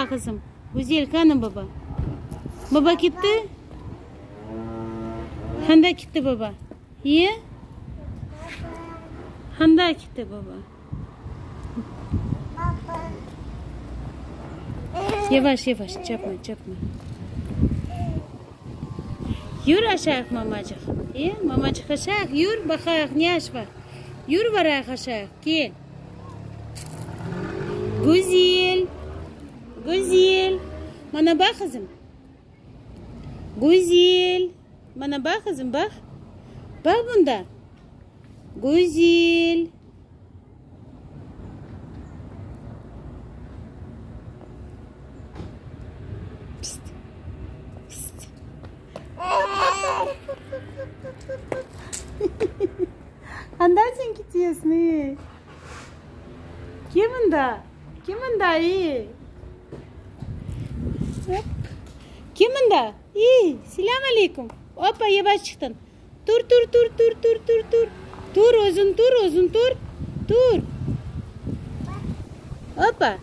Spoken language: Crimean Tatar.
Qızım, Güzel, qani baba? Baba ketti? Qanda ketti baba? E? Qanda ketti baba? Yavaş, yavaş, çapma, çapma. Yür aşayıq, mamacıq. E, mamacıq aşayıq, yür, baqayıq, ne aş bar. Yür barayıq aşayıq, kel. Güzel, güzel. Mana baq, qızım. Güzel. Mana baq, qızım, baq. Baq bunda. Güzel. Pist. Pist. Anda sen ketesiñ, ey? Kim mında? Kim mında, ey? Hop. Kim mında? Ey, selâm aleyküm. Opa, yavaş çıqtıñ. Tur, tur, tur, tur, tur, tur, tur. Tur, özüñ tur, özüñ tur. Tur. Opa.